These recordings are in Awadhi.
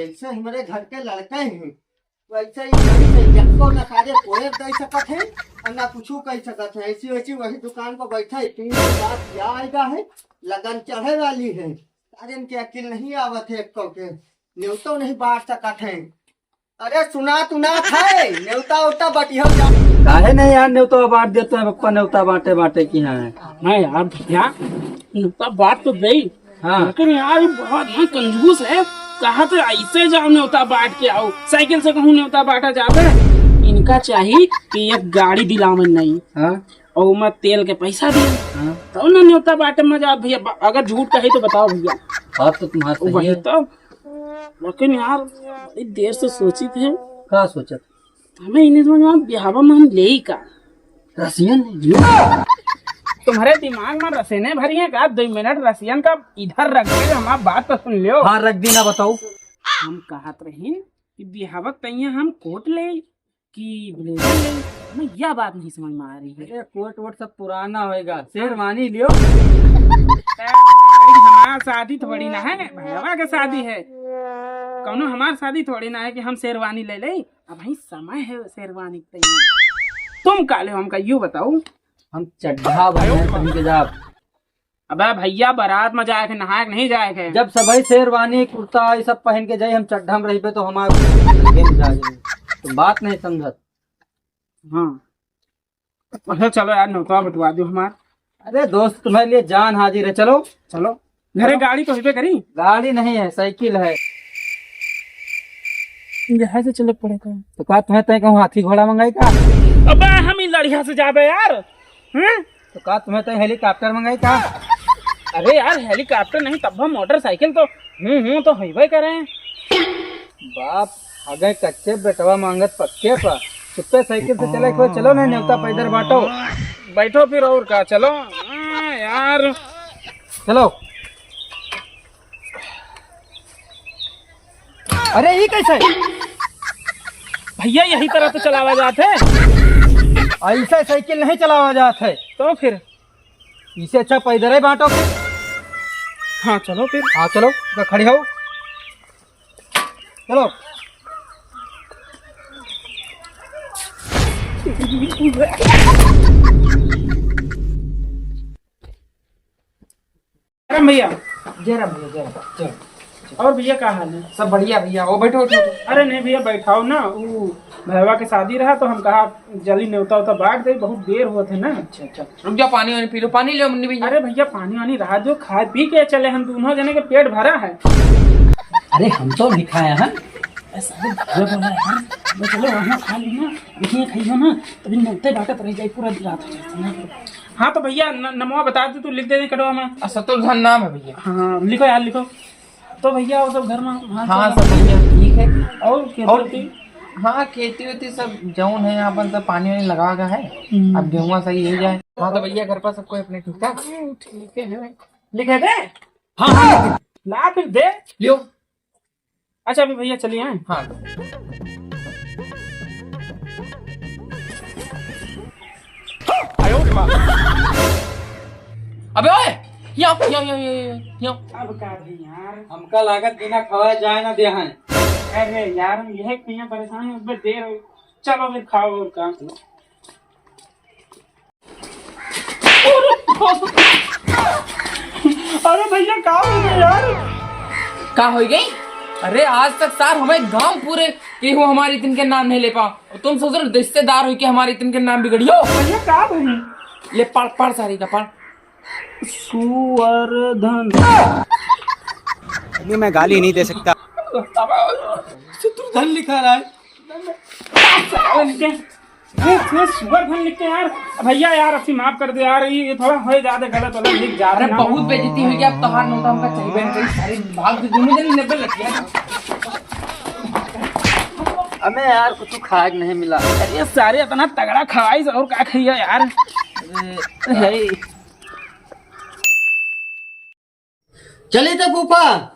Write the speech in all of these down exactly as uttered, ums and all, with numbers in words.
जैसे हमरे घर के लड़के हैं, वैसे ही, वैसे ही, एको ना सारे कोयर दे सकत है और ना कुछ कह सकत है। ऐसी वैसी वही दुकान पर बैठे, तीन दिन बाद क्या आएगा है, लगन चढ़े वाली है। सारे इनके अकिल नहीं आवत है, एको के न्योतो नहीं बांट सकत है। अरे सुना तू ना खाए, नेवता उवता बटिहो जा। काहे नहीं यार, नेवता बांट देते हैं पप्पा, नेवता बांटे बांटे की है। नहीं यार भैया, नेवता बांट तो दे। हाँ। लेकिन यार ये बहुत ना कंजूस है, कहा तो ऐसे जाओ नेवता बांट के आओ, साइकिल से कहूँ नेवता बांटा जाता है। इनका चाहिए कि एक गाड़ी दिलावन नहीं। हाँ। और मैं तेल के पैसा दिए। हाँ। तो ना नेवता बांटे मजा भैया, अगर झूठ कहे तो बताओ भैया। बात तो तुम्हारा सही वही है। तो लेकिन यार, बड़ी देर से सोचित है। का सोचत? हमें इन्हें समझ में, बिहावा में हम लेई का? रसियन? तुम्हारे दिमाग में रसेने भरी हैं का? दो मिनट रसियन का इधर रख के हमार बात तो सुन लियो। हाँ, रख दी ना, बताओ। हम कहत रहीन कि बिहावा के तैया हम कोट ले कि ब्लेजर ले, हमें यह बात नहीं समझ में आ रही है। अरे कोट वोट सब पुराना होएगा, शेरवानी लियो। हमार शादी थोड़ी ना है, भैया के शादी है। कौनो हमार शादी थोड़ी ना है कि हम शेरवानी ले ले। अबहीं समय है शेरवानी के तैयार। तुम का ले हमका यू बताओ। हम चड्ढा बनियान पहन के जाब। अबे भैया, बारात में जाए के, नहाए के नहीं जाए के। जब सबही शेरवानी, कुर्ता, ये सब पहन के जाई, हम चड्ढा में रहिबे तो हमार गेम जा जाई। तो बात नहीं समझत। हाँ। अच्छा चलो यार, नौतवा बटवा दो हमार। अरे दोस्त, तुम्हारे लिए जान हाजिर है, चलो। चलो। घरे गाड़ी तो होबे करी। गाड़ी नहीं है, साइकिल है। यहाँ से चले पड़े का? तो का तुम्हें तय कहूँ हाथी घोड़ा मंगाई का? अबे हम ही लड़िया से जाबे यार। हैं? तो का तुम्हें तय हेलीकॉप्टर मंगाई का? अरे यार, हेलीकॉप्टर नहीं, तब हम मोटरसाइकिल तो हूँ, हूँ तो होइबे करे। बाप, अगर कच्चे बेटवा मांगत पक्के पर, चुप्पे साइकिल से चले, कोई चलो नहीं, नेवता पैदल बांटो। बैठो फिर, और का, चलो। हाँ, यार। चलो। अरे, ये कैसे? भैया, यही तरह तो चलावा जात है। ऐसे साइकिल नहीं चलावा जात है। तो फिर? इसे अच्छा पैदल ही बांटो फिर। हाँ, चलो फिर। हाँ, चलो, तो खड़ी हो। चलो। राम भैया। जय राम भैया, जय राम, जय राम। और भैया, का हाल है? सब बढ़िया भैया, वो बैठो, बैठो, बैठो। अरे नहीं भैया, बैठाओ ना, वो भैया के शादी रहा तो हम कहा जल्दी नेवता उता बांट दे, बहुत देर होत है ना। अच्छा, अच्छा, रुक जाओ, पानी वानी पी लो, पानी ले मुन्नी भैया। अरे भैया, पानी वानी रहा दो, खाए पी के चले, हम दोनों जने के पेट भरा है। अरे हम तो नहीं खाया है। अरे सारे भैया बोला है यार, चलो वहाँ खा लेना, इतने खाइयो ना, तभी नेवते बांटत रह जाए, पूरा रात हो जाए। हाँ तो भैया, न-, नमवा बता दे, तू लिख दे दे कटवा में। आ, शत्रुघ्न नाम है भैया। हाँ, लिखो यार, लिखो। तो भैया, वो सब घर में, हाँ, हाँ, सब सब बढ़िया, ठीक है। और खेती और वेती? हाँ, खेती वेती सब जौन है, अपन सब पानी वानी लगा का है। हम्म। अब गेहुआ सही हो जाए। हाँ, तो भैया, घर पर सब कोई अपने ठीक ठाक? हम्म, ठीक है। लिखे दे? हाँ, हाँ, लिखे। ला फिर दे। लियो। अच्छा, अभी भैया चलिए, हैं? हाँ। अबे ओए, यहाँ, यहाँ, यहाँ, यहाँ, यहाँ। अब का भाई यार? हमका लागत बिना खवाए जाए ना दे हैं। अरे यार, हम यही कहीं परेशान हैं, अब देर हो। चलो फिर खाओ और का। अरे भैया, का हो गया यार? का हो गई? अरे, आज तक सार हमें गांव पूरे केहू हमारे इतन के नाम नहीं ले पाओ। और तुम सोच रहे हो रिश्तेदार हो कि हमारे इतन के नाम बिगड़ियो? भैया, का भाई? ले पढ़, पढ़ सारी का पढ़। सुअर धन। ये मैं गाली नहीं दे सकता। शत्रुधन लिखा रहा है। ये, ये सुअर धन लिख के यार। भैया यार, अच्छी माफ कर दे यार, ये, ये थोड़ा हो ज्यादा गलत वाला लिख जा रहा है ना। बहुत बेइज्जती हुई कि अब तोहार नोट हमका चाहिए नहीं, सारे भाग दे दोनों जन लेबे लग गया। हमें यार कुछ खाए के नहीं मिला। अरे सारे इतना तगड़ा खवाई से और का खाइए यार। अरे, हे। चली तो फूफा।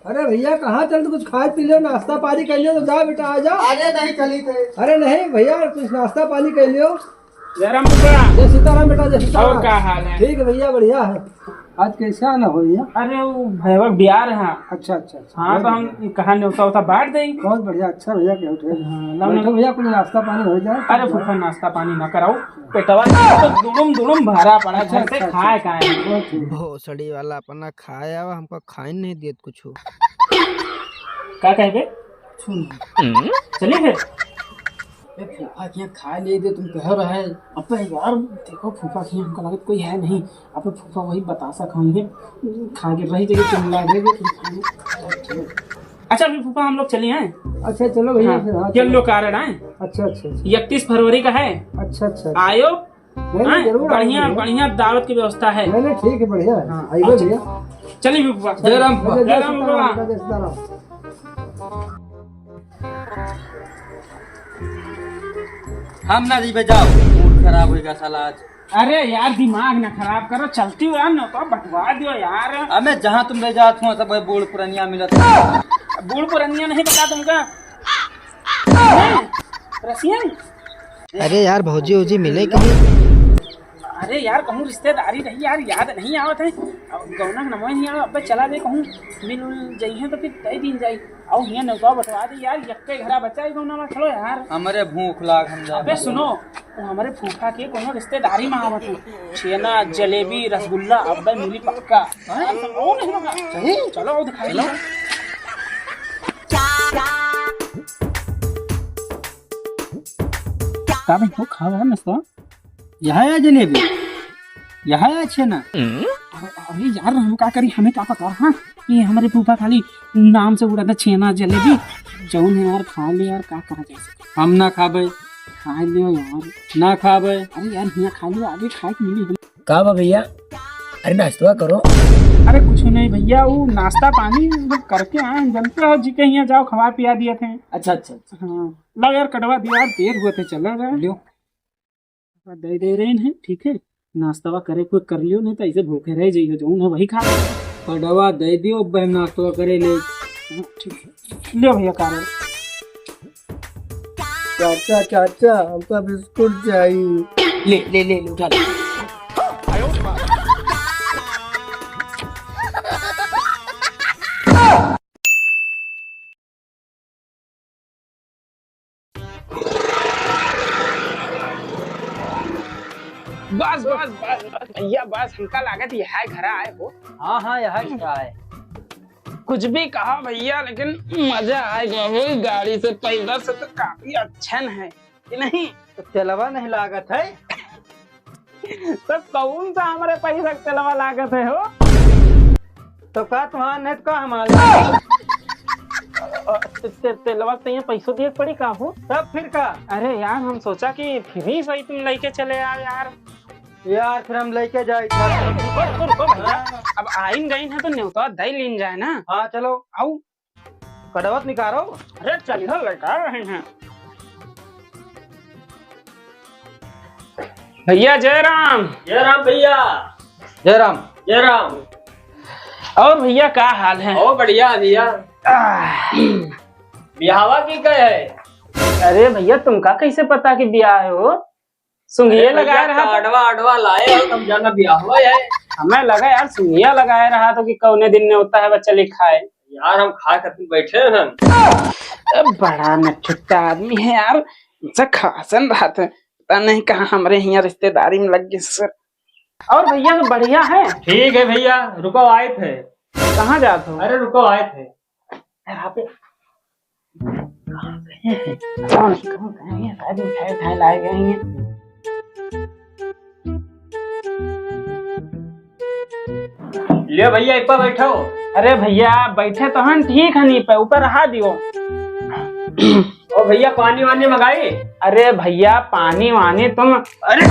अरे भैया, कहाँ चल, कुछ खाए पी लियो, नाश्ता पानी कर लियो तो जा बेटा, आ जा। अरे नहीं चली थे। अरे नहीं भैया, कुछ नाश्ता पानी कर लियो। जय राम फूफा। जय सीताराम बेटा, जय सीताराम। और का हाल है? ठीक है भैया, बढ़िया है। आज कैसे आना हो भैया? अरे, वो भैया के बियाह है। अच्छा, अच्छा, अच्छा। हाँ, बहुत तो हम बढ़िया। कहा न्योता उता बांट देई। बहुत बढ़िया, अच्छा भैया, के उठे। हाँ, लाओ बैठो ना। भैया, कुछ नाश्ता पानी हो जाए। अरे फूफा, नाश्ता पानी ना कराओ, पेटवा तो दुड़ुम दुड़ुम भरा पड़ा, अच्छा, घर से अच्छा, खाए अच्छा। काहे? बहुत ठीक। भोसड़ी वाला अपना खाए आवा, हमको खाए नहीं देत कुछ। का कहबे? सुन। चलिए फिर। ए, फूफा के यहाँ खाए ले दे, तुम कह रहे हैं। अबे यार, देखो, फूफा के यहाँ हमका लगत कोई है नहीं। अबे फूफा वही बतासा खाएंगे, खा के रही जाइए, तुम ला देंगे, तुम खाएंगे। अच्छा, फिर फूफा, हम लोग चलिए हैं। अच्छा, चलो भैया, हाँ, फिर, हाँ, ये चलो। लो कार्ड आए। अच्छा, अच्छा, अच्छा। इकतीस फरवरी का है। अच्छा, अच्छा, अच्छा। आयो। नहीं, नहीं, हाँ, जरूर बढ़िया, आएंगे। बढ़िया दावत की व्यवस्था है। नहीं, नहीं, ठीक है, बढ़िया है। हाँ, आइए अच्छा। भैया। चलिए फूफा। जय राम फूफा। जय जय राम सीताराम, फूफा। जय सीताराम। हम ना जीबे, जाओ, मूड खराब होइगा साला आज। अरे यार, दिमाग ना खराब करो, चलती हो यार, न्योता बंटवा दियो यार। अबे जहाँ तुम ले जात हो, सब बूढ़ पुरनिया मिलत है। बूढ़ पुरनिया नहीं पता तुमका? हैं? रसियन? अरे यार, भौजी, भौजी मिले कहीं? अरे यार, कहूँ रिश्तेदारी रही यार, याद नहीं आवत है। अब गौना के नमवे नहीं आवे, अबे चला दे कहूँ मिल उल जइहें तो फिर तय दिन जाई। अउ हियाँ नेउता बटवा दे यार, यक्के घरा बचा है गौना में, चलो यार। हमरे भूख लाग, हम जा। अबे सुनो, वो हमरे फूफा के कोनो रिश्तेदारी में आवत है। छेना, जलेबी, रसगुल्ला अबे मिली पक्का। हाँ? और नहीं होगा। सही? चलो, और दिखाई चलो। दो। का भाई, वो खावा है नाश्ता? यहाँ है जलेबी, यहाँ है छेना। अरे, अरे यार, हम का करी, हमें का पता, हाँ? ये हमरे फूफा खाली नाम से उड़ा था, छेना, जलेबी। जौन है यार, खा ले यार, का करा जाए? हम ना खाबे। खा लियो यार। ना खाबे। अरे यार, हियाँ खा लियो, आगे खाए के मिली हम। का बा भैया? अरे नाश्ता करो। अरे कुछ नहीं भैया, वो नाश्ता पानी मतलब करके आए हैं, जानते हो जी के हियाँ जाओ, खवा पिया दिए थे। अच्छा, अच्छा, अच्छा। हाँ, लो यार, कटवा दिया यार, देर हुआ थे, चला गया। लियो। दे दे रहे हैं, ठीक है, नाश्तवा करे कोई कर लियो, नहीं तो ऐसे भूखे रह जाइयो, जौन हो वही खा। कटवा दे दियो, अब हम नाश्तवा करे ले। हाँ, ठीक है, लियो भैया कारण। चाचा, चाचा, हमका बिस्कुट चाहिए। ले, ले, ले, ले, उठा ले। बस, बस, बस, बस, भैया, बस, हमका लागत यह घरा आए हो। हाँ, हाँ, यह घरा आए। कुछ भी कहा भैया, लेकिन मजा आए बाबू, गाड़ी से पैदल से तो काफी अच्छा न है कि नहीं? तो तेलवा नहीं लागत है। तो कौन सा हमरे पैसा के तेलवा लागत है हो? तो का तुम्हार नहीं तो का हमार लागी? अ, ते-, ते-, तेलवा तो यहाँ पैसों दिए के पड़ी का हो? तब फिर का? अरे यार, हम सोचा कि फ्री सही तुम लेके चले आओ यार। यार, फिर हम लेके जाए। रुको, रुको, रुको भैया। अब आइन गइन है तो न्योता दे लीन जाए ना। हाँ, चलो। आओ। कटवत निकारो। अरे चलिए लगा रहे हैं। भैया जय राम। जय राम भैया। जय राम। जय राम। और भैया का हाल है? ओ बढ़िया भैया। आह। बियाहवा की कहे है? अरे भैया तुमका कैसे पता कि बियाह है हो? सुंघिए अरे भैया, लगाए रहा था। अडवा, अडवा लाए हो, तब जाना बियाहवा है। हमें लगा यार, सुंघिया लगाए रहा था कि कौने दिन न्योता है बच्चा लिखा है। यार, हम खाए खातिर बैठे हैं। ए, बड़ा नटखट्टा आदमी है यार, इनसे खासन रहा था। पता नहीं कहाँ हमरे हियाँ रिश्तेदारी में लग गए सर। और भैया, तो बढ़िया है? ठीक है भैया, रुको, आए थे। कहाँ जात हो? अरे, रुको, आए थे। यार, आप कहाँ गए हैं? कहाँ गए हैं? शायद मिठाई उठाई लाए गए हैं। ले भैया, इस पर बैठो। अरे भैया, बैठे तो हन, ठीक हन, ई पे ऊपर रहा दियो। ओ भैया, पानी वानी मंगाई? अरे भैया, पानी वानी तुम अरे,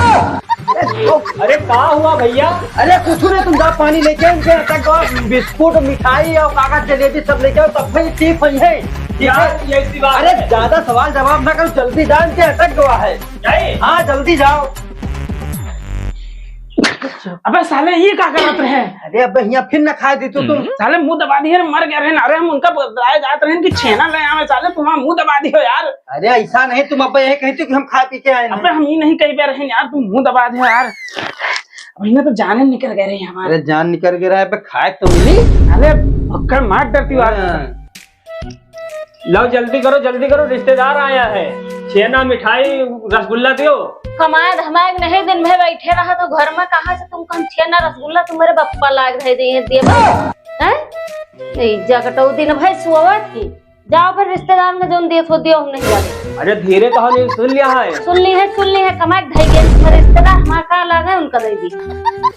अरे, अरे, का हुआ भैया? अरे, कुछ नहीं, तुम जाओ पानी लेके आओ, इनके अटक गवा, बिस्कुट, मिठाई और कागज जलेबी सब लेके आओ, तब फिर ठीक होई है। यार, ये ऐसी बात अरे, है। ज्यादा सवाल जवाब ना करो, जल्दी जाओ, इनके अटक गवा है। जाए? हाँ, जल्दी जाओ। अबे साले, ये का करत रहे? अरे, अबे हियाँ फिर ना खाए दी तू, तुम। साले मुंह दबा दिए, मर गए रहे। अरे, हम उनका बताए जात रहे कि छेना ले आवे, साले तुम्हारा मुंह दबा दियो यार। अरे, ऐसा नहीं, तुम अबे यही कहते कि हम खा पी के आए हैं। अबे हम ये नहीं कही पे रहे यार, तुम मुंह दबा दियो यार। वही ना तो जाने निकल गए रहे हमारे। अरे जान निकल गए रहा है, पे खाए तो मिली। अरे भक्कड़ मार डरती बात। हाँ। लाओ जल्दी करो, जल्दी करो, रिश्तेदार आया है। छेना, मिठाई, रसगुल्ला दियो। कमाए धमाए के नहीं, दिन भर बैठे रहा तो घर में, कहाँ से तुम कौन छेना रसगुल्ला तुम्हारे बप्पा लाग रहे दे, देबा? हैं? नहीं, जगटऊ दिन भर सोवत ही। जाओ फिर रिश्तेदार में जौन देत हो दियो, हम नहीं जाते। अरे धीरे कहो, नहीं सुन लिया है। सुन ली है, सुन ली है, कमाए के धई के तुम्हारे रिश्तेदार हमारा का लाग है, उनका दे दी।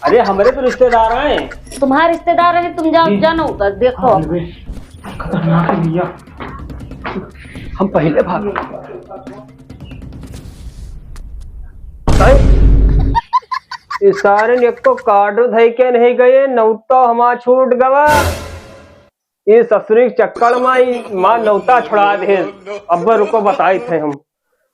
अरे हमरे तो रिश्तेदार हैं। तुम्हारे रिश्तेदार है, तुम जाओ, जी। जानो उधर, देखो। हाँ, अरे, खतरनाक है भैया। हम पहले भाग। अरे, इस सारे ने एको कार्ड धई के नहीं गए, नौता हमार छूट गवा। ये ससुरी के चक्कर में ही माँ नौता छुड़ा दे। अब रुको, बताई थे हम।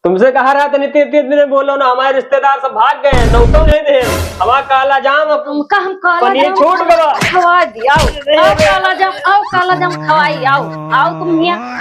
तुमसे कहा रहा था, इतने, इतने दिन बोलो ना, हमारे रिश्तेदार सब भाग गए, नौतो नहीं दे। हमारा काला जाम अब तुमका हम काला पनीर जाम छूट गवा। खवा दिया। आओ, आओ काला जाम, आओ काला जाम खवाई, आओ, आओ तुम यहाँ।